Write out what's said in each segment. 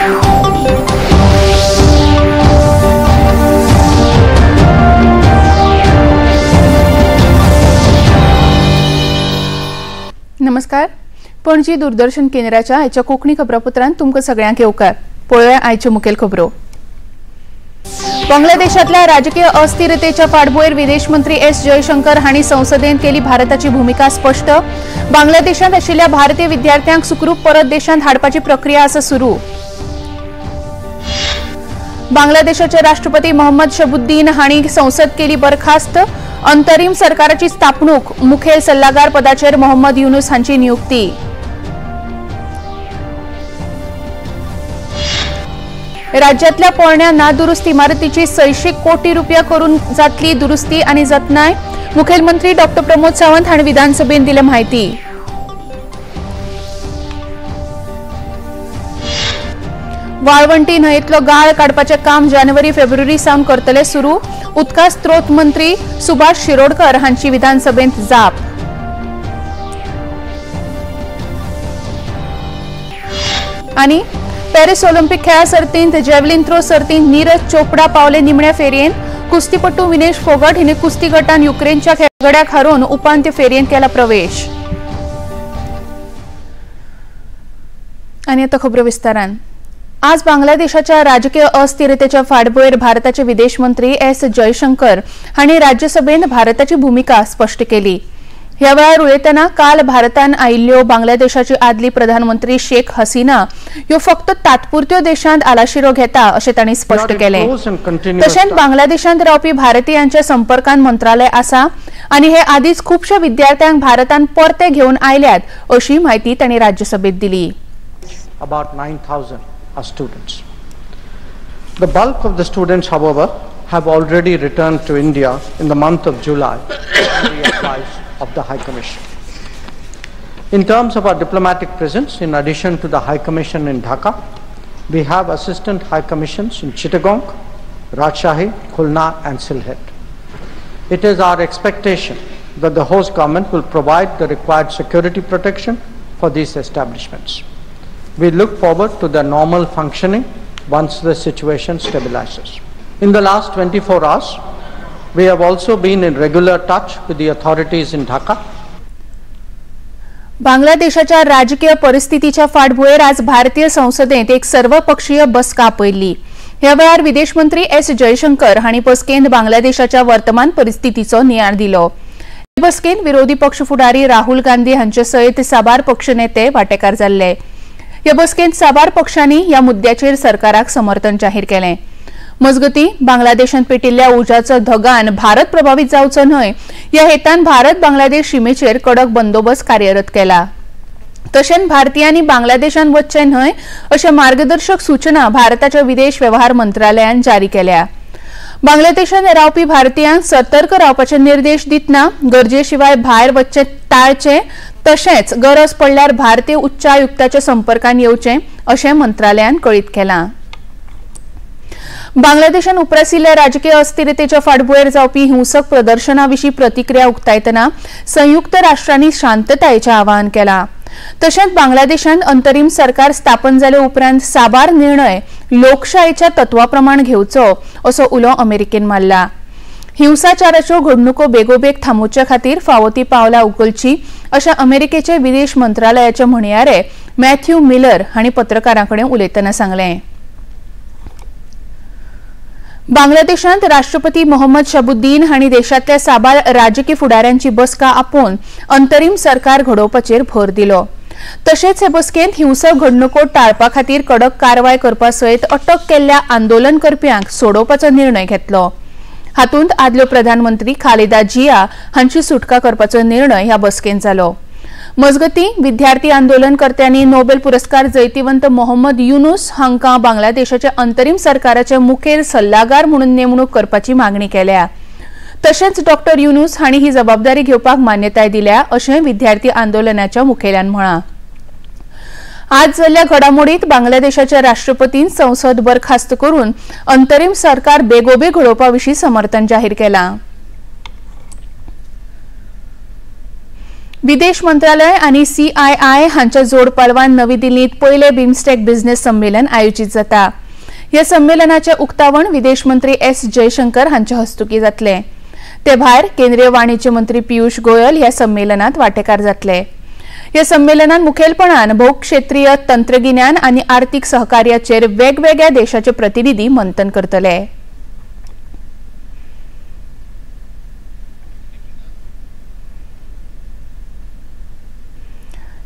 नमस्कार, पणजी दूरदर्शन केंद्राच्या आयच्या कोंकणी खबरापत्रांत तुमकां सगळ्यांक येवकार. पळोवया आयच्यो मुखेल खबरो. बांगलादेशांतल्या राजकीय अस्थिरतेच्या फाटभुंयेर विदेश मंत्री एस जयशंकर हांणी संसदेंत केली भारताची भूमिका स्पश्ट. बांगलादेशांत आशिल्ल्या भारतीय विद्यार्थ्यांक सुखरूप परत देशांत हाडपाची प्रक्रिया आसा सुरू. बांगलादेशाचे राष्ट्रपती मोहम्मद शबुद्दीन हांणी संसद केली बरखास्त. अंतरिम सरकाराची स्थापणूक. मुखेल सल्लागार पदाचेर मोहम्मद युनुस हांची नियुक्ती. राज्यातल्या पोरण्या नादुरुस्त इमारतीची 600 कोटी रुपया करून जातली दुरुस्ती आणि जतनाय. मुखेलमंत्री डॉ प्रमोद सावंत हांणी विधानसभेत दिली माहिती. वाळवंटी न्हंयेतलो गाळ काडपाचें काम जानेवारी फेब्रुवारी सावन करतले सुरू. उदका स्त्रोत मंत्री सुभाष शिरोडकर हांची विधानसभेत जाप. आणि पॅरिस ऑलिम्पिक खेळा सर्तींत जॅवलिन थ्रो सर्तींत नीरज चोपडा पावले निमण्या फेरयेंत. कुस्तीपटू विनेश फोगट हिने कुस्ती गटान युक्रेनच्या खेळगड्याक हरोवन उपांत्य फेरयेंत केला प्रवेश. आणि आता खबरो विस्तारान. आज बांगलादेशाच्या राजकीय अस्थिरतेच्या फाटभुंयेर भारताचे विदेश मंत्री एस जयशंकर हांणी राज्यसभेत भारताची भूमिका स्पश्ट केली. ह्या वेळार उलयतना काल भारतान आयिल्ल्यो बांगलादेशाची आदली प्रधानमंत्री शेख हसीना ह्यो फक्त तात्पुरत्यो देशांत आलाशिरो घेता अशें तांणी स्पश्ट केलें. तशेंच बांगलादेशांत रावपी भारतीयांच्या संपर्कांत मंत्रालय आसा आनी हे आदींच खुबश्या विद्यार्थ्यांक भारतान परते घेवन आयल्यात अशी म्हायती तांणी राज्यसभेत दिली. About 9,000 are students. The bulk of the students, however, have already returned to India in the month of July on the advice of the High Commission. In terms of our diplomatic presence, in addition to the High Commission in Dhaka, we have assistant High Commissions in Chittagong, Rajshahi, Khulna and Sylhet. It is our expectation that the host government will provide the required security protection for these establishments. We look forward to their normal functioning once the situation stabilizes. In the last 24 hours, we have also been in regular touch with the authorities in Dhaka. बांगलादेशाच्या राजकीय परिस्थितीच्या फाटभुंयेर आज भारतीय संसदेत एक सर्वपक्षीय बसका आपयल्ली. ह्या वेळार विदेश मंत्री एस जयशंकर हांणी बसकेंत बांगलादेशाच्या वर्तमान परिस्थितीचो नियाळ दिलो. हे बसकेंत विरोधी पक्ष फुडारी राहुल गांधी हांचे सयत साबार पक्षनेते वांटेकार जाल्ले. ह्या बसकेंत साबार पक्षांनी ह्या मुद्द्याचेर सरकाराक समर्थन जाहीर केलें. मजगती बांगलादेशांत पेटिल्ल्या उज्याचो धगान भारत प्रभावीत जावचो न्हय ह्या हेतान भारत बांगलादेश शिमेचेर कडक बंदोबस्त कार्यरत केला. तशेंच भारतीयांनी बांगलादेशांत वचचें न्हय अशे मार्गदर्शक सूचना भारताच्या विदेश वेव्हार मंत्रालयान जारी केल्या. बांगलादेशांत रावपी भारतीयांक सतर्क रावपाचे निर्देश दितना गरजे शिवाय भायर वचचें टाळचें तशेंच गरज पडल्यार भारतीय उच्चायुक्ताच्या संपर्कांत येवचें अशें मंत्रालयान कळीत केलां. बांगलादेशान उप्रासिल्ल्या राजकीय अस्थिरतेच्या फाटभुंयेर जावपी हिंसक प्रदर्शना विशीं प्रतिक्रिया उक्तायतना संयुक्त राष्ट्रांनी शांततायेचें आवाहन केलां. तशेंच बांगलादेशांत अंतरिम सरकार स्थापन जाले उपरांत साबार निर्णय लोकशायेच्या तत्वा प्रमाण घेवचो असो उलो अमेरिकेन मारला. हिंसाचाराच्यो घडणुको बेगोबेग थांबोवचे खातीर फावो ती पावलां उखलची अशें अमेरिकेचे विदेश मंत्रालयाचे म्हणयारे मॅथ्यू मिलर हांणी पत्रकारां कडेन उलयतना सांगलें. बांगलादेशांत राष्ट्रपती मोहम्मद शबुद्दीन हांणी देशांतल्या साबार राजकी फुडाऱ्यांची बसका आपोवन अंतरिम सरकार घडोवपाचेर भर दिलो. तशेंच हे बसकेंत हिंसक घडणुको टाळपा खातीर कडक कारवाय करपा सयत अटक केल्ल्या आंदोलन करप्यांक सोडोवपाचो निर्णय घेतलो. हातूंत आदल्यो प्रधानमंत्री खालिदा जिया हांची सुटका करपाचो निर्णय ह्या बसकेंत जालो. मजगती विद्यार्थी आंदोलनकर्त्यांनी नोबेल पुरस्कार जैतिवंत मोहम्मद युनुस हांकां बांगलादेशाच्या अंतरिम सरकाराचे मुखेल सल्लागार म्हणून नेमणूक करपाची मागणी केल्या. तशेंच डॉ युनुस हांणी ही जबाबदारी घेवपाक मान्यताय दिल्या अशें विद्यार्थी आंदोलनाच्या मुखेल्यान म्हळां. आज जाल्ल्या घडामोडीत बांगलादेशाच्या राष्ट्रपतीन संसद बरखास्त करून अंतरिम सरकार बेगोबेग घडोवपा विशीं समर्थन जाहीर केलां. विदेश मंत्रालय आनी CII हांच्या जोडपालवान नवी दिल्लीत पयले बिमस्टेक बिझनेस संमेलन आयोजीत जाता. ह्या संमेलनाचे उक्तावण विदेश मंत्री एस जयशंकर हांच्या हस्तुकी जातले. ते भायर केंद्रीय वाणिज्य मंत्री पियुष गोयल ह्या संमेलनात वांटेकार जातले. ह्या संमेलनात मुखेलपणान भोवक्षेत्रीय तंत्रगिन्यान आनी आर्थिक सहकार्याचेर वेगवेगळ्या देशाचे प्रतिनिधी मंथन करतले.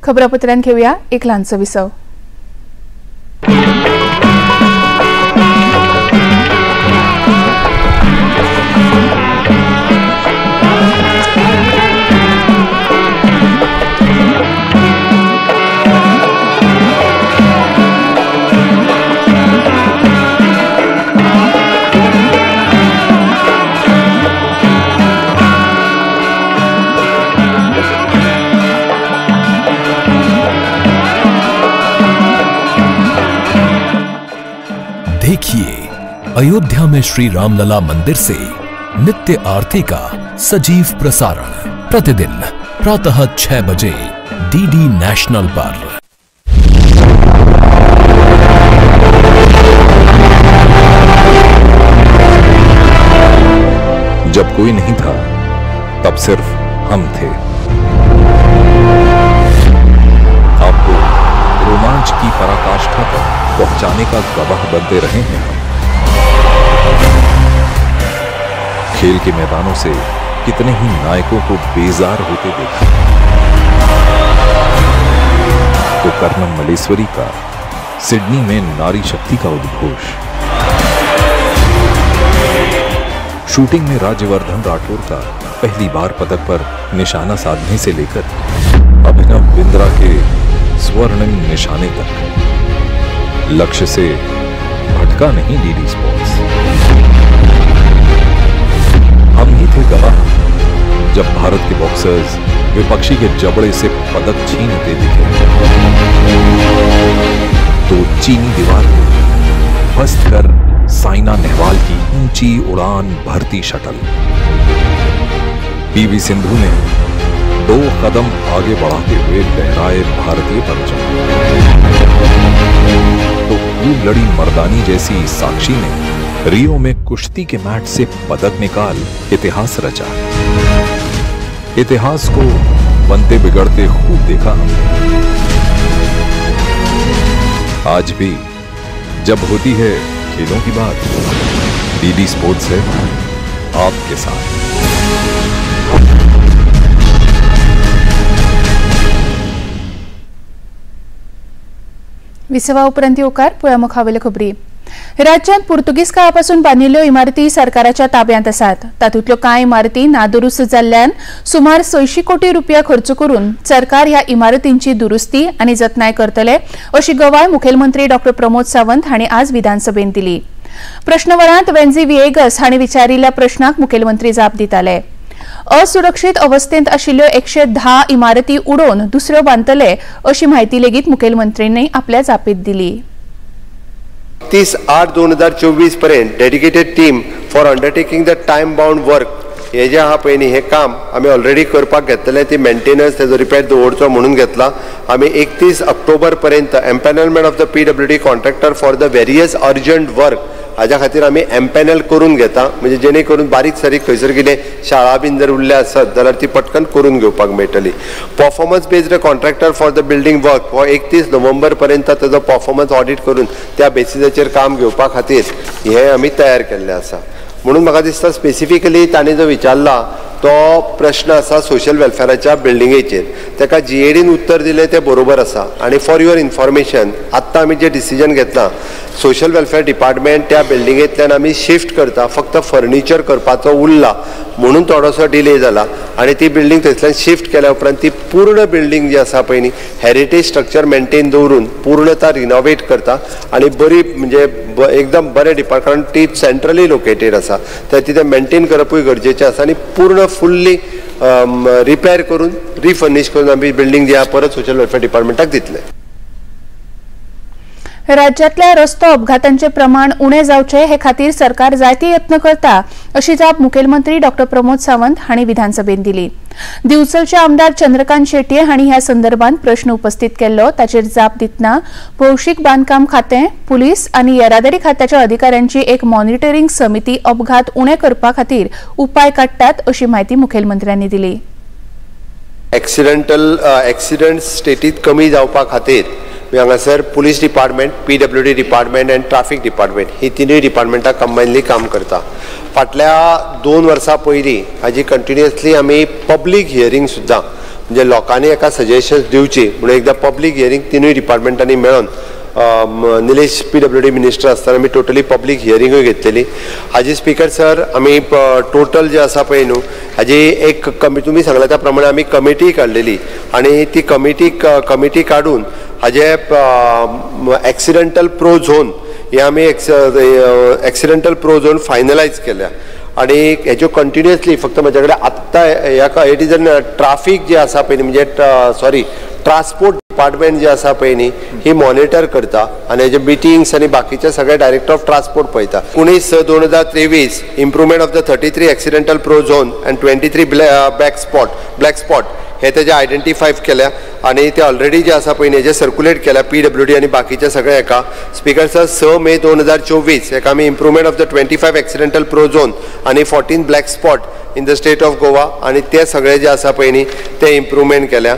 खबरापत्रांत घेऊया एक ल्हानसो विसव. देखिए अयोध्या में श्री रामलला मंदिर से नित्य आरती का सजीव प्रसारण प्रतिदिन प्रातः 6 बजे डीडी नेशनल पर। जब कोई नहीं था तब सिर्फ हम थे। आपको रोमांच की पराकाष्ठा तक पहुंचाने का गवाह बनते रहे हैं हम। खेल के मैदानों से कितने ही नायकों को बेजार होते देखा, तो कर्णम मल्लेश्वरी का सिडनी में नारी शक्ति का उद्घोष, शूटिंग में राज्यवर्धन राठौर का पहली बार पदक पर निशाना साधने से लेकर अभिनव बिंद्रा के स्वर्णिम निशाने तक, लक्ष्य से भटका नहीं डीडी स्पोर्ट्स। हम ही थे गवाह जब भारत के बॉक्सर्स विपक्षी के जबड़े से पदक छीनते दिखे, तो चीनी दीवार को ध्वस्त कर साइना नेहवाल की ऊंची उड़ान भरती शटल। पीवी सिंधु ने 2 कदम आगे बढ़ाते हुए लहराए भारतीय परचम, तो खूब लड़ी मर्दानी जैसी साक्षी ने रियो में कुश्ती के मैट से पदक निकाल इतिहास रचा। इतिहास को बनते बिगड़ते खूब देखा हमने। आज भी जब होती है खेलों की बात, डीडी स्पोर्ट्स है आपके साथ। विसवा उपरांत येवकार पळया मुखावेल्यो खबरी. राज्यांत पुर्तुगीज काळापासून बांदिल्ल्यो इमारती सरकाराच्या ताब्यांत आसात. तातूंतल्यो कांय इमारती नादुरुस्त जाल्ल्यान सुमार 600 कोटी रुपया खर्च करून सरकार ह्या इमारतींची दुरुस्ती आनी जतनाय करतले अशी गवाय मुखेलमंत्री डॉ प्रमोद सावंत हांणी आज विधानसभेंत दिली. प्रश्नवरांत वेन्झी विएगस हांणी विचारिल्ल्या प्रश्नाक मुखेलमंत्री जाप दिताले. असुरक्षित अवस्थेंत आशिल्ल्यो 110 इमारती उडोवन दुसऱ्यो बांदतले अशी म्हायती लेगीत मुखेलमंत्र्यांनी आपल्या जापेंत दिली. 30/8/2024 पर्यंत dedicated team for undertaking the time bound work हे जे आहा पळय न्ही, हें काम आमी ऑलरेडी करपाक घेतलें. ती मेंटेनन्स तेजो रिपेर दवरचो म्हणून घेतला. आमी 31 ऑक्टोबर पर्यंत empanelment of the PWD contractor for the various urgent work हाज्या खातीर आमी एम्पॅनल करून घेता, म्हणजे जेणे करून बारीक सारीक खंयसर कितें शाळा बीन जर उरल्या आसत जाल्यार ती पटकन करून घेवपाक मेळटली. Performance based contractor for the building work हो 31 नोव्हेंबर पर्यंत तेजो परफॉर्मन्स ऑडिट करून त्या बेसिसाचेर काम घेवपा खातीर हें आमी तयार केल्लें आसा. म्हणून म्हाका दिसता स्पेसिफिकली ताणें जो विचारला तो प्रश्न आसा सोशल वेलफेराच्या बिल्डिंगेचेर, ताका जीएडीन उत्तर दिलें तें बरोबर आसा. आनी फॉर your information आत्तां आमी जें डिसिजन घेतलां सोशल वेलफेअर डिपार्टमेंट त्या बिल्डिंगेंतल्यान आमी शिफ्ट करता, फक्त फर्निचर करपाचो उरला म्हणून थोडोसो डिले जाला आनी ती बिल्डींग थंयसल्यान शिफ्ट केल्या उपरांत ती पूर्ण बिल्डींग जी आसा पळय न्ही हेरिटेज स्ट्रक्चर मेंटेन दवरून पूर्णता रिनोवेट करता आनी बरी म्हणजे एकदम बरें डिपार्ट, कारण ती सेंट्रली लोकेटेड आसा तर ती मेंटेन करपूय गरजेचें आसा आनी पूर्ण फुल्ली रिपेर करून रिफर्निश करून आमी बिल्डींग जी आसा परत सोशल वेलफेअर डिपार्टमेंटाक दितले. राज्यांतल्या रस्तो अपघातांचे प्रमाण उणें जावचें हे खातीर सरकार जायते यत्न करता अशी जाप मुखेलमंत्री डॉ प्रमोद सावंत हांणी विधानसभेंत दिली. दिवचलचे आमदार चंद्रकांत शेट्ये हांणी ह्या संदर्भात प्रश्न उपस्थित केल्लो. ताचेर जाप दितना भौशीक बांदकाम खातें, पुलीस आनी येरादारी खात्याच्या अधिकाऱ्यांची एक मॉनिटरींग समिती अपघात उणे करपा खातीर उपाय काडटात अशी म्हायती मुखेलमंत्र्यांनी दिली. एक्सिडंट स्टेटीत कमी जावपा खातीर हांगासर police department, PWD department and traffic department ही तिनूय डिपार्टमेंटां कंबायनली काम करता. फाटल्या 2 वर्सां पयलीं हाजी कंटिन्युअसली आमी पब्लीक हियरींग सुद्दां, म्हणजे लोकांनी एका सजेशन्स दिवची म्हणून एकदां पब्लीक हियरींग तिनूय डिपार्टमेंटांनी मेळोन निलेश PWD minister आसतना आमी टोटली पब्लीक हियरिंगूय घेतलेली. हाजी स्पीकर सर आमी टोटल जे आसा पळय न्हू हाजी एक कमी तुमी सांगला त्या प्रमाणे आमी कमिटी काडलेली आनी ती कमिटी काडून हाजे एक्सिडेंटल प्रो झोन हे आमी एक्सिडेंटल प्रो झोन फायनलायज केल्या आनी हेज्यो कंटिन्युअसली फक्त म्हज्या कडेन आत्तां ह्या it is an traffic जे आसा पळय म्हणजे सॉरी ट्रान्सपोर्ट डिपार्टमेंट जे आसा पळय न्ही ही मॉनिटर करता आनी हेजे मिटिंग्स आनी बाकीचे सगळे डायरेक्टर ऑफ ट्रान्सपोर्ट पळयता. 19/6/2023 improvement of the 33 accidental prone zone and 23 black spot हे तेजे आयडेंटिफाय केल्या आनी ते ऑलरेडी जे आसा पळय हेजे सर्क्युलेट केल्या PWD आनी बाकीचे सगळे हेका. स्पीकर सर 6 मे 2024 हेका आमी improvement of the 25 accidental prone zone आनी 14 black spot in the state of Goa आनी ते सगळे जे आसा पळय न्ही ते इम्प्रूवमेंट केल्या.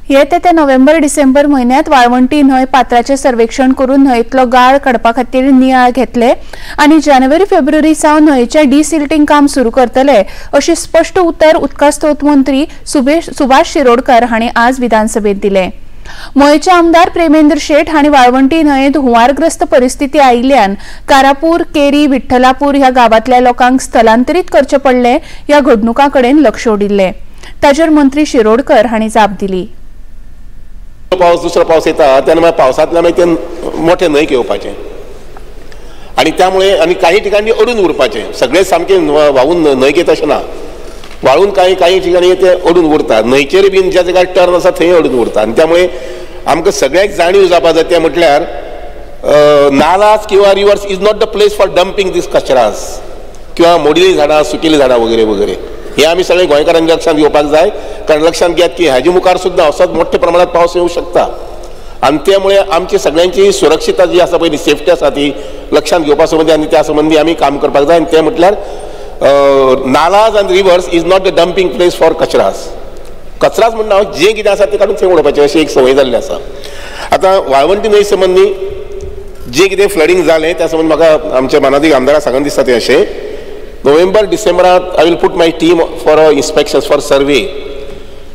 येते ते नोव्हेंबर डिसेंबर म्हयन्यांत वाळवंटी न्हंय पात्राचें सर्वेक्षण करून न्हंयेंतलो गाळ काडपा खातीर नियाळ घेतले आनी जानेवारी फेब्रुवारी सावन न्हंयेचें डिसिल्टींग काम सुरू करतले अशें स्पश्ट उतर उदका स्रोत मंत्री सुभाष शिरोडकर हांणी आज विधानसभेंत दिलें. मयेचे आमदार प्रेमेंद्र शेट हांणी वाळवंटी न्हंयेंत हुंवारग्रस्त परिस्थिती आयिल्ल्यान कारापूर, केरी, विठ्ठलापूर ह्या गांवांतल्या लोकांक स्थलांतरीत करचें पडलें ह्या घडणुकां कडेन लक्ष ओडिल्लें. ताचेर मंत्री शिरोडकर हांणी जाप दिली. पावस दुसरो पावस येता तेन्ना मागीर पावसांतल्यान मागीर ते मोठे न्हंयक येवपाचे आनी त्यामुळे आनी काही ठिकाणी अडून उरपाचे, सगळे सामके व्हांवून न्हंयक येता अशें ना, व्हाळून काही काही ठिकाणी ते अडून उरता, न्हंयचेर बीन ज्या जाग्यार टर्न आसा थंय अडून उरता. आनी त्यामुळे आमकां सगळ्यांक जाणीव जावपा जाय तें म्हटल्यार नालास किंवा rivers is not the place for dumping these कचरास किंवा मोडिल्लीं झाडां, सुकिल्लीं झाडां वगैरे वगैरे. हे आमी सगळे गोंयकारांनी लक्षांत घेवपाक जाय, कारण लक्षांत घेयात की हाजे मुखार सुद्दां असोच मोठ्या प्रमाणात पावस येवंक शकता आनी त्यामुळे आमची सगळ्यांची सुरक्षितता जी आसा पळय सेफ्टी आसा ती लक्षांत घेवपा संबंदी आनी त्या संबंदी आमी काम करपाक जाय. आनी तें म्हटल्यार nalas and rivers is not the dumping place for कचरास. कचरास म्हणून हांव जें कितें आसा तें काडून थंय उडोवपाचें अशी एक संवय जाल्ली आसा. आतां वाळवंटी न्हंय संबंदी जें कितें फ्लडींग जालें त्या संबंदी म्हाका आमच्या मानादीक आमदाराक सांगून दिसता तें अशें नोव्हेंबर डिसेंबरात I will put my team for inspections for survey.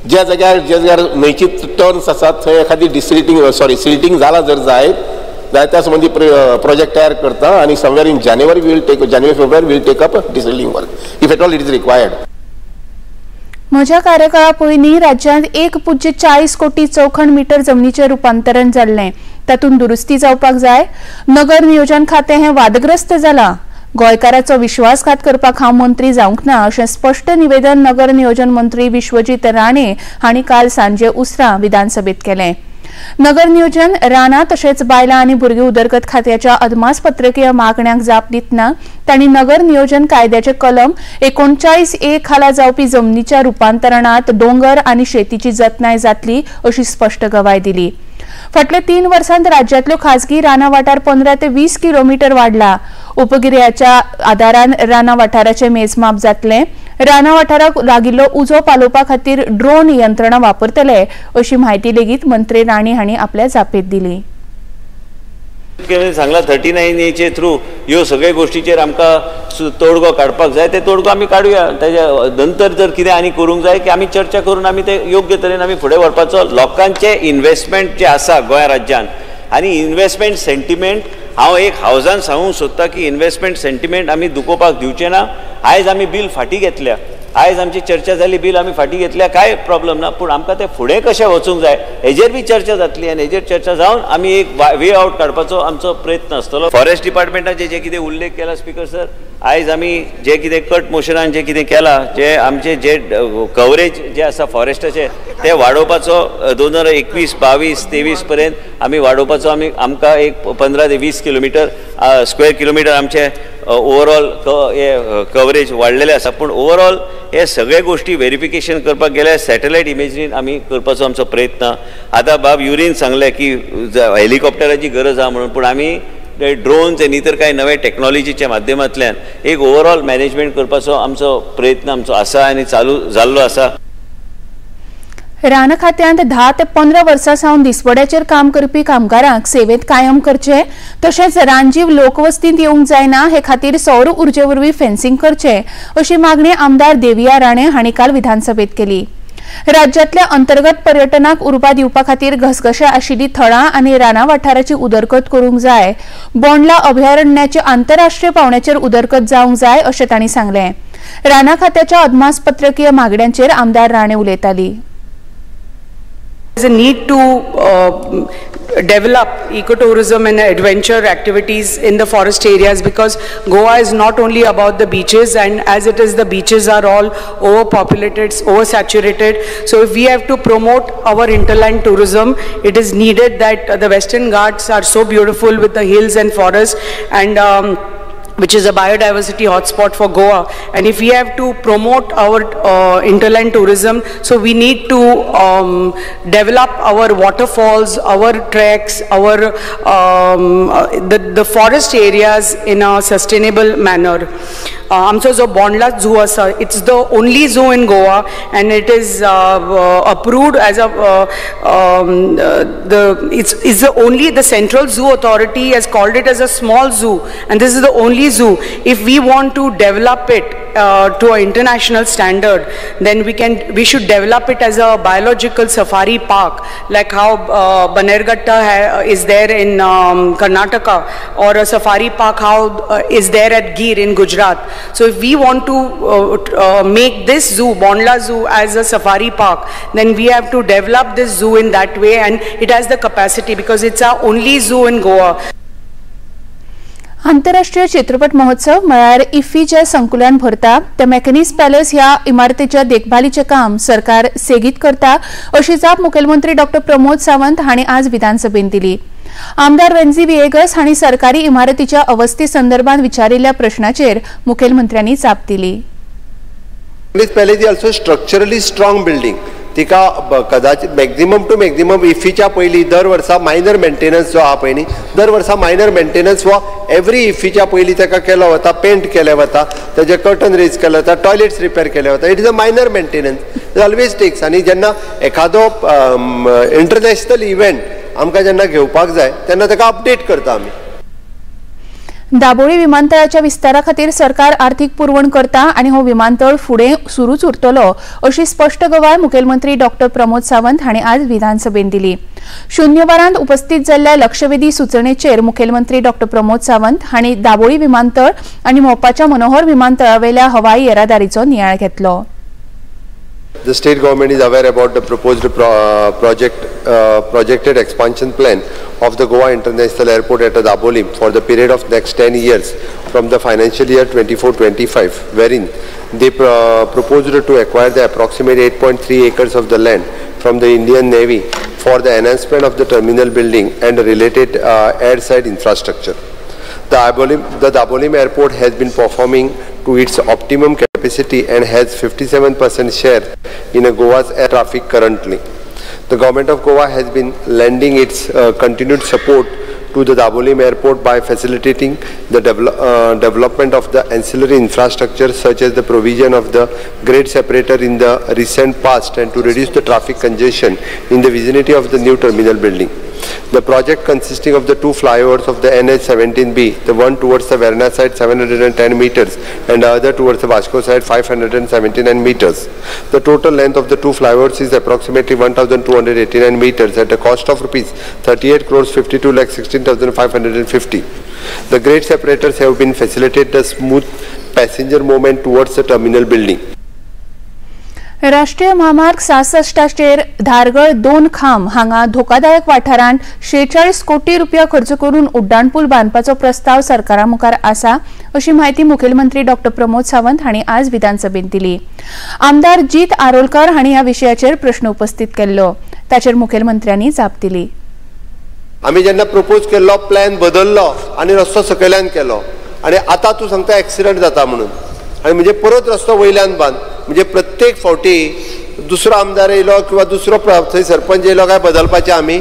ज्या जाग्यार ज्या जाग्यार न्हंयची टर्न्स आसात थंय एखादी डिसिल्टींग सॉरी सिल्टींग जाला जर जायत जाल्यार त्या संबंदी प्रोजेक्ट तयार करता आनी somewhere in January will take January February will take up desilting work if at all it is required. म्हज्या कार्यकाळा पयलीं राज्यांत 1.40 कोटी चौखण मीटर जमनीचें रुपांतरण जाल्लें, तातूंत दुरुस्ती जावपाक जाय. नगर नियोजन खातें हें वादग्रस्त जालां. गोंयकाराचो विश्वासघात करपाक हांव मंत्री जावंक ना अशें स्पश्ट निवेदन नगर नियोजन मंत्री विश्वजीत राणे हांणी काल सांजे उसरां विधानसभेंत केलें. नगर नियोजन, रानां तशेंच बायलां आनी भुरगीं उदरगत खात्याच्या अदमासपत्रकीय मागण्यांक जाप दितना तांणी नगर नियोजन कायद्याचे कलम 39A खाला जावपी जमनीच्या रुपांतरणांत दोंगर आनी शेतीची जतनाय जातली अशी स्पश्ट गवाय दिली. फाटल्या 3 वर्सांत राज्यांतल्यो खाजगी रानां वाठार 15 ते 20 किलोमीटर वाडला. उपगिऱ्याच्या आदारान रानां वाठाराचें मेजमाप जातलें. रानां वाठाराक लागिल्लो उजो पालोवपा खातीर ड्रोन यंत्रणा वापरतले अशी म्हायती लेगीत मंत्री राणे हांणी आपल्या जापेंत दिली. सांगला 39Aचे थ्रू ह्यो सगळे गोष्टीचेर आमकां तोडगो काडपाक जाय, ते तोडगो आमी काडुया. तेज्या नंतर जर कितें आनी करूंक जाय की आमी चर्चा करून आमी ते योग्य तरेन आमी फुडें व्हरपाचो. लोकांचे इन्वेस्टमेंट जे आसा गोंया राज्यान आनी इन्वेस्टमेंट सेंटिमेंट हांव एक हावजान सांगूंक सोदता की इन्वेस्टमेंट सेंटिमेंट आमी दुखोवपाक दिवचे ना. आयज आमी बील फाटीं घेतल्या, आयज आमची चर्चा जाली, बील आमी फाटीं घेतल्या, कांय प्रॉब्लम ना, पूण आमकां तें फुडें कशें वचूंक जाय हेजेर बी चर्चा जातली आनी हेजेर चर्चा जावन आमी एक वे आवट काडपाचो आमचो प्रयत्न आसतलो. फॉरेस्ट डिपार्टमेंटाचे जे कितें उल्लेख केला स्पीकर सर, आयज आमी जे कितें कट मोशनान जे कितें केलां, जे आमचे जे कवरेज जे आसा फॉरेस्टाचे ते वाडोवपाचो 2021, 22, 23 पर्यंत आमी वाडोवपाचो आमी आमकां एक 15 ते 20 किलोमिटर स्क्वेअर किलोमिटर आमचे ओवरऑल हे कवरेज वाडलेले आसा. पूण ओवरऑल हे सगळे गोश्टी वेरिफिकेशन करपाक गेल्यार सॅटेलायट इमेजरीन आमी करपाचो आमचो प्रयत्न. आतां बाब युरीन सांगलें की हेलिकॉप्टराची गरज आहा म्हणून, पूण आमी ड्रोन्स आनी इतर कांय नवे टॅक्नॉलॉजीच्या माध्यमांतल्यान एक ओवरऑल मॅनेजमेंट करपाचो आमचो प्रयत्न आमचो आसा आनी चालू जाल्लो आसा. रान खात्यांत 10 ते 15 वर्सां सावन दिसवड्याचेर काम करपी कामगारांक सेवेंत कायम करचे, तशेंच रानजीव लोकवस्तींत येवंक जायना हे खातीर सौर उर्जे वरवीं फेन्सिंग करचे अशी मागणी आमदार देविया राणे हांणी काल विधानसभेत केली. राज्यांतल्या अंतर्गत पर्यटनाक उर्बा दिवपा खातीर घसघशे आशिल्ली थळां आनी रानां वाठाराची उदरगत करूंक जाय. बोंडला अभयारण्याची आंतरराष्ट्रीय पावंड्याचेर उदरगत जावंक जाय अशें तांणी सांगलें. रानां खात्याच्या अदमासपत्रकीय मागण्यांचेर आमदार राणे उलयताली. There's a need to develop ecotourism and adventure activities in the forest areas, because Goa is not only about the beaches, and as it is, the beaches are all overpopulated, oversaturated. So if we have to promote our hinterland tourism, it is needed that the Western Ghats are so beautiful with the hills and forests, and which is a biodiversity hotspot for Goa. And if we have to promote our hinterland tourism, so we need to develop our waterfalls, our treks, our the forest areas in a sustainable manner. आमचो जो Bondla zoo आसा, it's the only zoo in Goa, and it is approved as a it's the only, the Central Zoo Authority has called it as a small zoo, and this is the only zoo. If we want to develop it to an international standard, then we should develop it as a biological safari park, like how Bannerghatta is there in Karnataka, or a safari park how is there at Gir in Gujarat. So if we want to make this zoo, Bondla Zoo, as a safari park, then we have to develop this zoo in that way, and it has the capacity because it's our only zoo in Goa. आंतरराष्ट्रीय चित्रपट महोत्सव म्हळ्यार इफ्फीच्या संकुलान भरता त्या मॅकनीस palace ह्या इमारतीच्या देखभालीचें काम सरकार सेगीत करता अशी जाप मुखेलमंत्री डॉ प्रमोद सावंत हांणी आज विधानसभेंत दिली. आमदार वेन्झी व्हिएगस हांणी सरकारी इमारतीच्या अवस्थे संदर्भात विचारिल्ल्या प्रश्नाचेर मुखेलमंत्र्यांनी जाप दिली. Palace is also structurally strong building. तिका कदाचित मॅक्झिमम टू मॅक्झिमम इफ्फीच्या पयलीं दर वर्सा मायनर मेंटेनन्स जो आहा पळय न्ही, दर वर्सा मायनर मेंटेनन्स हो एवरी इफ्फीच्या पयलीं ताका केलो वता, पेंट केलें वता, ताजे कर्टन रेज केले वता, टॉयलेट्स रिपेर केले वता. It is a minor maintenance always takes. आनी जेन्ना एखादो इंटरनॅशनल इव्हेंट आमकां जेन्ना घेवपाक जाय तेन्ना ताका अपडेट करता आमी. दाबोळी विमानतळाच्या विस्तारा खातीर सरकार आर्थिक पुरवण करता आनी हो विमानतळ फुडें सुरूच उरतलो अशी स्पश्ट गवाय मुखेलमंत्री डॉ प्रमोद सावंत हांणी आज विधानसभेंत दिली. शून्य वरांत उपस्थित जाल्ल्या लक्षवेधी सुचणेचेर मुखेलमंत्री डॉ प्रमोद सावंत हांणी दाबोळी विमानतळ आनी मोपाच्या मनोहर विमानतळावेल्या हवाई येरादारीचो नियाळ घेतलो. The state government is aware about the proposed projected expansion plan of the Goa International Airport at Dabolim for the period of next 10 years from the financial year 24-25, wherein they proposed to acquire the approximate 8.3 acres of the land from the Indian Navy for the enhancement of the terminal building and related airside infrastructure. The Dabolim Airport has been performing to its optimum capacity and has 57% share in Goa's air traffic currently. The government of Goa has been lending its continued support to the Dabolim Airport by facilitating the development of the ancillary infrastructure such as the provision of the grade separator in the recent past and to reduce the traffic congestion in the vicinity of the new terminal building. The project consisting of the two flyovers of the NH17B, the one towards the Verna side 710 meters and the other towards the Vasco side 579 meters. The total length of the two flyovers is approximately 1,289 meters at a cost of rupees 38,52,16,550. The grade separators have been facilitated the smooth passenger movement towards the terminal building. राष्ट्रीय म्हामार्ग 66चेर धारगळ 2 खांब हांगा धोकादायक वाठारांत 46 कोटी रुपया खर्च करून उड्डाणपूल बांदपाचो प्रस्ताव सरकारा मुखार आसा अशी म्हायती मुखेलमंत्री डॉ प्रमोद सावंत हांणी आज विधानसभेंत दिली. आमदार जीत आरोलकर हांणी ह्या विशयाचेर प्रश्न उपस्थित केल्लो, ताचेर मुखेलमंत्र्यांनी जाप दिली. आमी जेन्ना प्रपोज केल्लो प्लॅन बदललो आनी रस्तो सकयल्यान केलो आनी आतां तूं सांगता एक्सिडंट जाता म्हणून, आनी म्हणजे परत रस्तो वयल्यान बांद, म्हणजे प्रत्येक फावटी दुसरो आमदार येयलो किंवा दुसरो थंय सरपंच येयलो काय बदलपाचें आमी.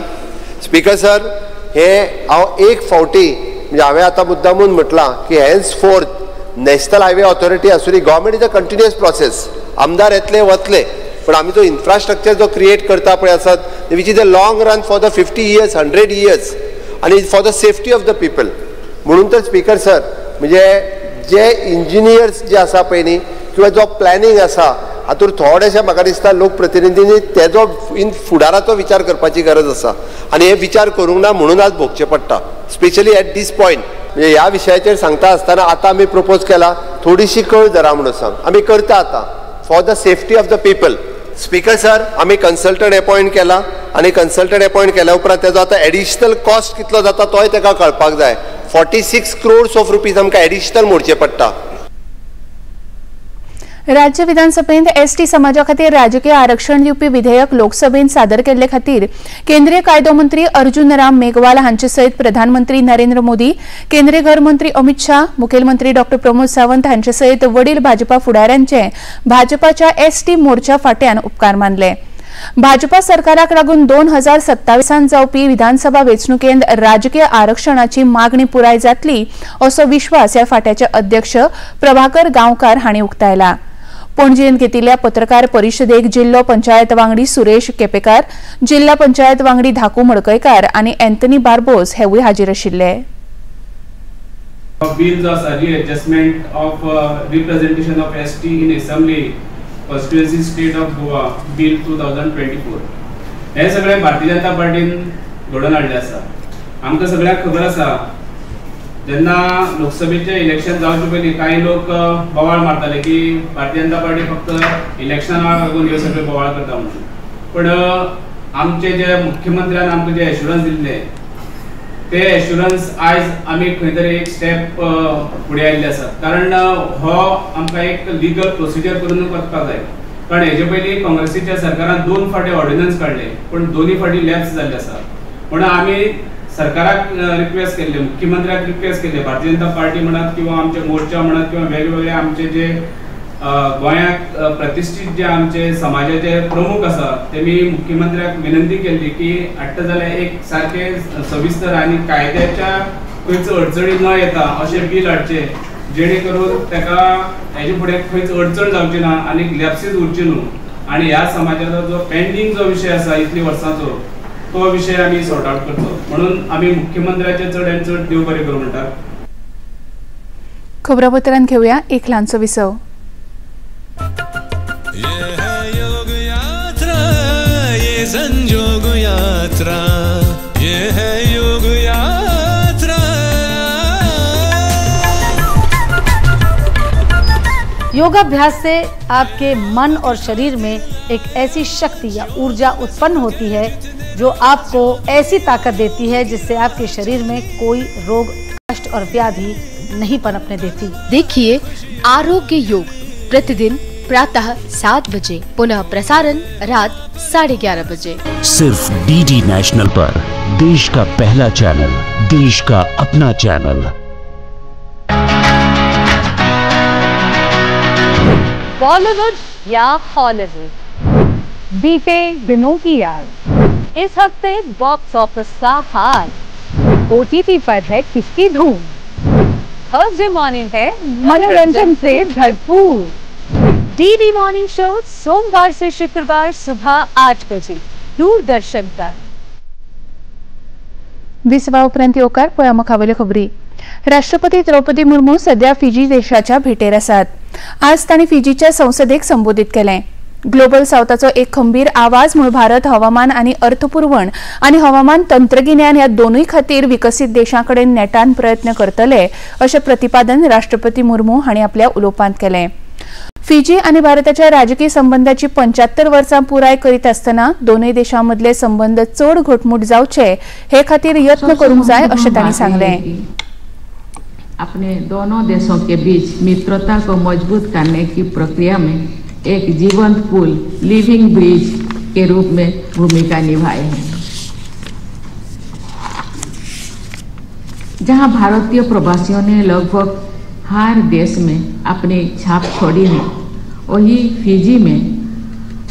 स्पीकर सर, हे हांव एक फावटी म्हणजे हांवें आतां मुद्दामून म्हटलां की henceforth national highway authority आसूं, government is a continuous process, आमदार येतले वतले, पण आमी जो इन्फ्रास्ट्रक्चर जो क्रिएट करता पळय आसात which is a long run for the 50 years 100 years आनी for the safety of the people. म्हणून तर स्पीकर सर म्हणजे जे इंजिनियर्स जे आसा पळय न्ही किंवा जो प्लॅनिंग आसा हातूंत थोडेशें म्हाका दिसता लोकप्रतिनिधींनी तेजो इन फुडाराचो विचार करपाची गरज आसा आनी हे विचार करूंक ना म्हणून आज भोगचें पडटा, स्पेशली एट these point. म्हणजे ह्या विशयाचेर सांगता आसतना आतां आमी प्रपोज केला थोडीशी कळ धरा म्हणून सांग, आमी करता आतां for the safety of the people. Speaker sir, आमी कन्सल्टंट अपॉयंट केला आनी कन्सल्टंट अपॉयंट केल्या उपरांत तेजो आतां एडिशनल कॉस्ट कितलो जाता तोय तेका कळपाक जाय. 46 crores of rupees आमकां एडिशनल मोडचे पडटा. राज्य विधानसभेंत एसटी समाजा खातीर राजकीय आरक्षण दिवपी विधेयक लोकसभेंत सादर केल्ले खातीर केंद्रीय कायदो मंत्री अर्जुन राम मेघवाल हांचे सयत प्रधानमंत्री नरेंद्र मोदी, केंद्रीय घर मंत्री अमित शाह, मुखेलमंत्री डॉ प्रमोद सावंत हांचे सयत वडील भाजपा फुडाऱ्यांचे भाजपाच्या एसटी मोर्चा फाट्यान उपकार मानले. भाजपा सरकाराक लागून 2027 जावपी विधानसभा वेंचणुकेंत राजकीय आरक्षणाची मागणी पुराय जातली असो विश्वास ह्या फाट्याचे अध्यक्ष प्रभाकर गांवकार हांणी उक्तायला. पणजेंत घेतिल्ल्या पत्रकार परिशदेक जिल्लो पंचायत वांगडी सुरेश केपेकार, जिल्हा पंचायत वांगडी धाकू मडकयकार आनी अँथनी बार्बोस हेवूय हाजीर आशिल्ले. बिल जो आसा readjustment of representation of ST in assembly constituency state of Goa bill 2024 हे सगळे भारतीय जनता पार्टीन घडोवन हाडले आसा. आमकां सगळ्यांक खबर आसा जेन्ना लोकसभेचे इलेक्शन जावचे पयलीं कांय लोक बोवाळ मारताले की भारतीय जनता पार्टी फक्त इलेक्शनाक लागून ह्यो सगळे बोवाळ करता म्हणून, पण आमचे जे मुख्यमंत्र्यान आमकां जे एश्युरन्स दिल्ले ते एश्युरन्स आयज आमी खंय तरी एक स्टेप फुडें आयिल्ले आसा. कारण हो आमकां एक लिगल प्रोसिजर करून वचपाक जाय. कारण हेजे पयलीं काँग्रेसीच्या सरकारान 2 फावटी ऑर्डिनन्स काडले पण दोनूय फावटी लॅप्स जाल्ले आसा. म्हणून आमी सरकाराक रिक्वेस्ट केल्ले, मुख्यमंत्र्याक रिक्वेस्ट केल्ले, भारतीय जनता पार्टी म्हणात किंवा आमचे मोर्चा म्हणात किंवा वेगवेगळे आमचे जे गोंयाक प्रतिश्ठीत जे आमचे समाजाचे प्रमुख आसा तेमी मुख्यमंत्र्याक विनंती केल्ली की हाडटा जाल्यार एक सारकें सविस्तर आनी कायद्याच्या खंयच अडचणी न येता अशें बील हाडचें जेणे करून ताका हेजे फुडें खंयच अडचण जावची ना आनी लॅप्सीस उरची न्हू आनी ह्या समाजाचो जो पेंडींग जो विशय आसा इतली वर्सांचो तो विशय आमी सॉर्ट आउट करचो म्हणून आमी मुख्यमंत्र्याचे चड आनी चड देव बरें करूं म्हणटात. खबरापत्रांत घेवया एक ल्हानसो विसव. ये है योग यात्रा, ये संजोग यात्रा, ये है योग यात्रा. योगाभ्यास से आपके मन और शरीर में एक ऐसी शक्ति या ऊर्जा उत्पन्न होती है जो आपको ऐसी ताकत देती है जिससे आपके शरीर में कोई रोग, कष्ट और व्याधि नहीं पनपने देती। देखिए आरोग्य योग प्रतिदिन प्रातः 7 बजे, पुनः प्रसारण रात 11:30 बजे, सिर्फ डीडी नेशनल पर। देश का पहला चैनल, देश का अपना चैनल। बॉलीवुड या हॉलीवुड, बीते दिनों की याद, इस हफ्ते बॉक्स ऑफिस का हाल, ओटीटी पर है किसकी धूम, थर्सडे मॉर्निंग है मनोरंजन से भरपूर। डीडी मॉर्निंग शो सोमवार से शुक्रवार सुबह 8 बजे दूरदर्शन पर। विसवा उपरांत येवकार पळया मुखावेल्यो खबरी। राष्ट्रपती द्रौपदी मुर्मू सध्या फिजी देशाच्या भेटेर आसात। आज तांणी फिजीच्या संसदेक संबोधित केलें। ग्लोबल सावथाचो एक खंबीर आवाज म्हूण भारत हवामान आनी अर्थपुरवण आनी हवामान तंत्रगिन्यान ह्या दोनूय खातीर विकसीत देशां कडेन नेटान प्रयत्न करतले अशें प्रतिपादन राष्ट्रपती मुर्मू हांणी आपल्या उलोवपांत केलें। फिजी आनी भारताच्या राजकीय संबंधाची 75 वर्सां पुराय करीत आसतना दोनूय देशां मदले संबंध चड घटमूट जावचे हे खातीर यत्न करूंक जाय अशें तांणी सांगलें। अपने दोनों देशों के बीच मित्रता को मजबूत करने की प्रक्रिया में एक जीवंत पुल, लिविंग ब्रिज के रूप में भूमिका निभाए हैं। जहां भारतीय प्रवासियों ने लगभग हर देश में अपनी छाप छोड़ी है, वही फिजी में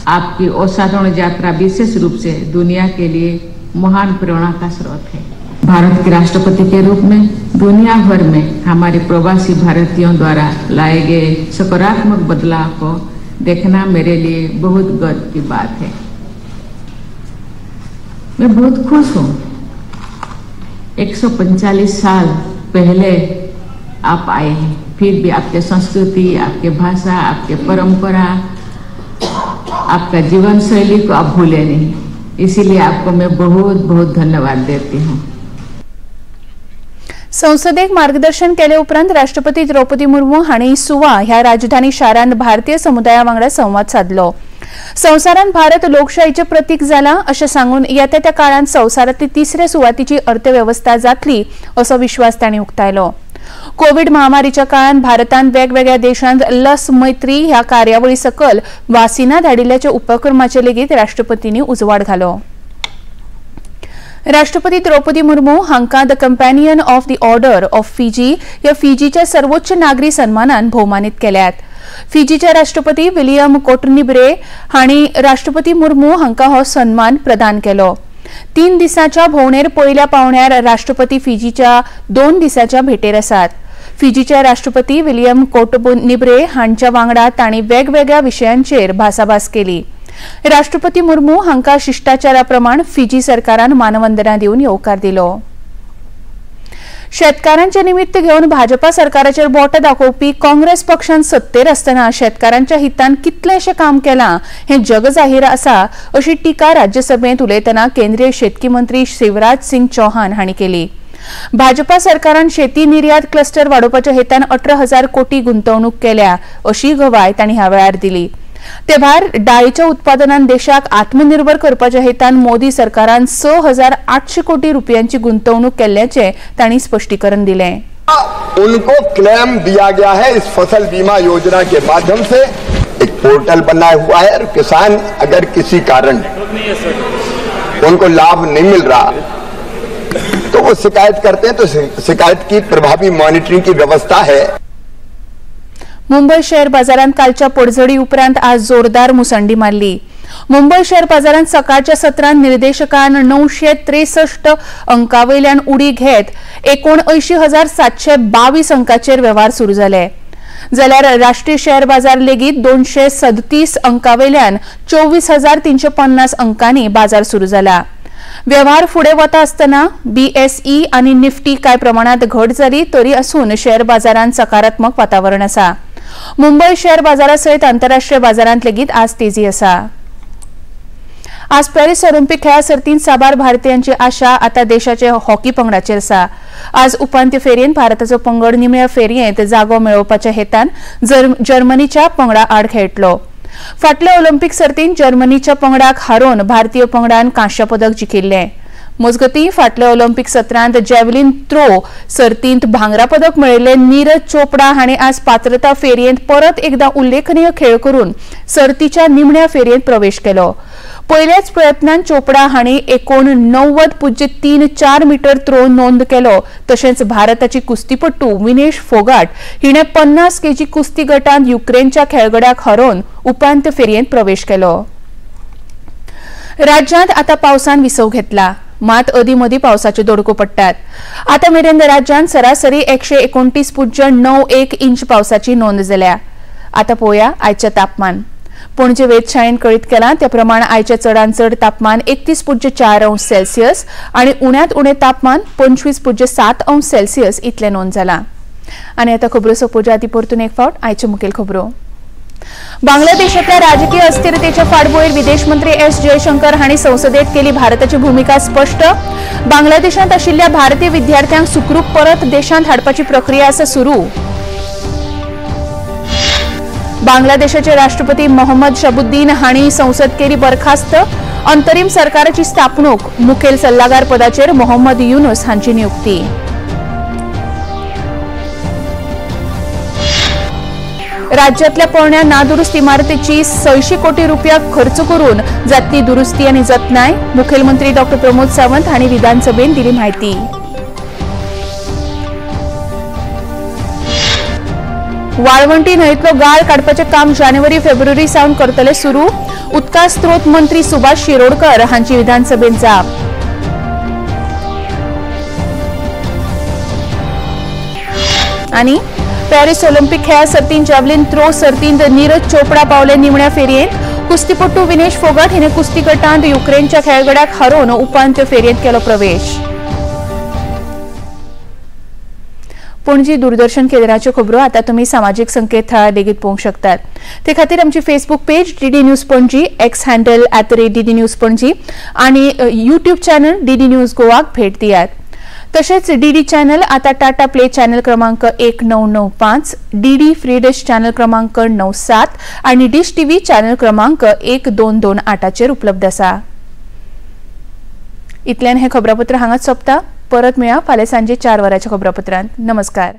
आपकी असाधारण यात्रा विशेष रूप से दुनिया के लिए महान प्रेरणा का स्रोत है। भारत के राष्ट्रपति के रूप में दुनिया भर में हमारे प्रवासी भारतीयों द्वारा लाए गए सकारात्मक बदलाव को देखना मेरे लिए बहुत गर्व की बात है। मैं बहुत खुश हूँ। 145 साल पहले आप आए हैं, फिर भी आपके संस्कृति, आपके भाषा, आपके परंपरा, आपका जीवन शैली को आप भूले नहीं। इसीलिए आपको मैं बहुत बहुत धन्यवाद देती हूँ। संसदेक मार्गदर्शन केले उपरांत राष्ट्रपती द्रौपदी मुर्मू हांणी सुवा ह्या राजधानी शारांत भारतीय समुदाया वांगडा संवाद साधलो। संवसारांत भारत लोकशाहीचें प्रतीक जाला अशें सांगून येता त्या काळांत संवसारांतली तिसऱ्या सुवातीची अर्थवेवस्था जातली असो विश्वास तांणी उक्तायलो। कोविड महामारीच्या काळांत भारतान वेगवेगळ्या देशांत लस मैत्री ह्या कार्यावळी सकल वासिनां धाडिल्ल्याच्या उपक्रमाचे लेगीत राष्ट्रपतींनी उजवाड घालो। राष्ट्रपती द्रौपदी मुर्मू हांकां the companion of the order of Fiji ह्या फिजीच्या सर्वोच्च नागरी सन्मानान भोवमानीत केल्यात। फिजीचे राष्ट्रपती विलियम कोटनिब्रे हांणी राष्ट्रपती मुर्मू हांकां हो सन्मान प्रदान केलो। 3 दिसांच्या भोंवडेर पयल्या पावण्यार राष्ट्रपती फिजीच्या 2 दिसांच्या भेटेर आसात। फिजीचे राष्ट्रपती विलियम कोटनिब्रे हांच्या वांगडा तांणी वेगवेगळ्या विशयांचेर भासाभास केली। राष्ट्रपती मुर्मू हांकां शिष्टाचारा प्रमाण फिजी सरकारान मानवंदना दिवन येवकार दिलो। शेतकारांचे निमित्त घेवन भाजपा सरकाराचेर बोटां दाखोवपी काँग्रेस पक्षान सत्तेर आसतना शेतकारांच्या हितान कितलेशें काम केलां हें जगजाहीर आसा अशी टिका राज्यसभेंत उलयतना केंद्रीय शेतकी मंत्री शिवराज सिंग चौहान हांणी केली। भाजपा सरकारान शेती निर्यात क्लस्टर वाडोवपाच्या हेतान 18,000 कोटी गुंतवणूक केल्या अशी गवाय तांणी ह्या वेळार दिली। ते भायर डाळीच्या उत्पादनान देशाक आत्मनिर्भर करपाच्या हेतान मोदी सरकारान 6,800 कोटी रुपयांची गुंतवणूक केल्ल्याचे तांणी स्पष्टीकरण दिलें। उनको क्लेम दिया गया है इस फसल बीमा योजना के माध्यम से। एक पोर्टल बनाया हुआ है और किसान अगर किसी कारण उनको लाभ नहीं मिल रहा तो वो शिकायत करते हैं, तो शिकायत की प्रभावी मॉनिटरिंग की व्यवस्था है। मुंबय शेअर बाजारांत कालच्या पडझडी उपरांत आज जोरदार मुसंडी मारली। मुंबय शेअर बाजारांत सकाळच्या सत्रांत निर्देशकान 963 अंकावयल्यान उडी घेत 79,722 अंकाचेर वेव्हार सुरू जाले। जाल्यार राष्ट्रीय शेअर बाजार लेगीत 237 अंकावयल्यान 24,350 अंकांनी बाजार सुरू जाला। व्यवहार फुडें वता आसतना बीएसई आनी निफ्टी कांय प्रमाणांत घट जाली तरी आसून शेअर बाजारांत सकारात्मक वातावरण आसा। मुंबय शेअर बाजारा सयत आंतरराष्ट्रीय बाजारांत लेगीत आज तेजी आसा। आज पॅरिस ऑलिम्पिक खेळा सर्तींत साबार भारतीयांची आशा आतां देशाचे हॉकी पंगडाचेर आसा। आज उपांत्य फेरयेंत भारताचो पंगड निमण्या फेरयेंत जागो मेळोवपाच्या हेतान जर्मनीच्या पंगडा आड खेळटलो। फाटल्या ऑलिम्पिक सर्तींत जर्मनीच्या पंगडाक हारोवन भारतीय पंगडान कांस्य पदक जिखिल्लें। मजगतीं फाटल्या ऑलिम्पिक सत्रांत जॅवलिन थ्रो सर्तींत भांगरा पदक मेळिल्ले नीरज चोपडा हांणी आज पात्रता फेरयेंत परत एकदा उल्लेखनीय खेळ करून सर्तीच्या निमण्या फेरयेंत प्रवेश केलो। पयल्याच प्रयत्नान चोपडा हांणी 89.34 मीटर थ्रो नोंद केलो। तशेंच भारताची कुस्तीपटू विनेश फोगाट हिणें 50 केजी कुस्ती गटांत युक्रेनच्या खेळगड्याक हरोवन उपांत्य फेरयेंत प्रवेश केलो। राज्यांत आतां पावसान विसव घेतला, मात अदीं मदीं पावसाच्यो दडको पडटात। आतां मेरेन राज्यांत सरासरी 129.91 इंच पावसाची नोंद जाल्या। आतां पळोवया आयचें तापमान। पणजे वेधशाळेन कळीत केलां त्या प्रमाण आयचें चडांत चड तापमान 31.4 अंश सेल्सियस आनी उण्यांत उणें तापमान 25.7 अंश सेल्सियस इतलें नोंद जालां। आनी आतां खबरो सोंपोवच्या आदीं परतून एक फावट आयच्यो मुखेल खबरो। बांगलादेशातल्या राजकीय अस्थिरतेच्या फाटभुंयेर विदेश मंत्री एस जयशंकर हांणी संसदेत केली भारताची भूमिका स्पष्ट। बांगलादेशांत आशिल्ल्या भारतीय विद्यार्थ्यांक सुखरूप परत देशांत हाडपाची प्रक्रिया आसा सुरू। बांगलादेशाचे राष्ट्रपती मोहम्मद शबुद्दीन हांणी संसद केली बरखास्त. अंतरीम सरकाराची स्थापणूक. मुखेल सल्लागार पदाचेर मोहम्मद युनुस हांची नियुक्ती. राज्यातल्या पोरण्या नादुरुस्त इमारतीची 600 कोटी रुपया खर्च करून जातली दुरुस्ती आणि जतनाय. मुखेलमंत्री डॉ प्रमोद सावंत हांणी विधानसभेत दिली माहिती. वाळवंटी न्हंयेतलो गाळ काडपाचें काम जानेवारी फेब्रुवारी सावन करतले सुरू. उदका स्रोत मंत्री सुभाष शिरोडकर हांची विधानसभेत जाप. आनी पॅरिस ऑलिम्पिक खेळा सर्तींत जॅवलिन थ्रो सर्तींत नीरज चोपडा पावले निमण्या फेरयेंत. कुस्तीपटू विनेश फोगट हिणे कुस्ती गटांत युक्रेनच्या खेळगड्याक हरोवन उपांत्य फेरयेंत केलो प्रवेश. पणजी दूरदर्शन केंद्राच्यो खबरो आता तुम्ही सामाजिक संकेतथळार लेगीत पळोवंक शकतात. ते खातीर आमची Facebook page DD news Panaji, X handle @DD news Panaji आनी यूट्यूब चॅनल डीडी न्यूज गोवाक भेट दियात. तशेंच डीडी चॅनल आता टाटा प्ले चॅनल क्रमांक 1995, डीडी फ्री डिश चॅनल क्रमांक 97 आनी डिश टीव्ही चॅनल क्रमांक 1228चेर उपलब्ध आसा. इतल्यान हें खबरापत्र हांगाच सोंपता. परत मेळया फाल्यां सांजे 4 वरांच्या खबरापत्रांत. नमस्कार.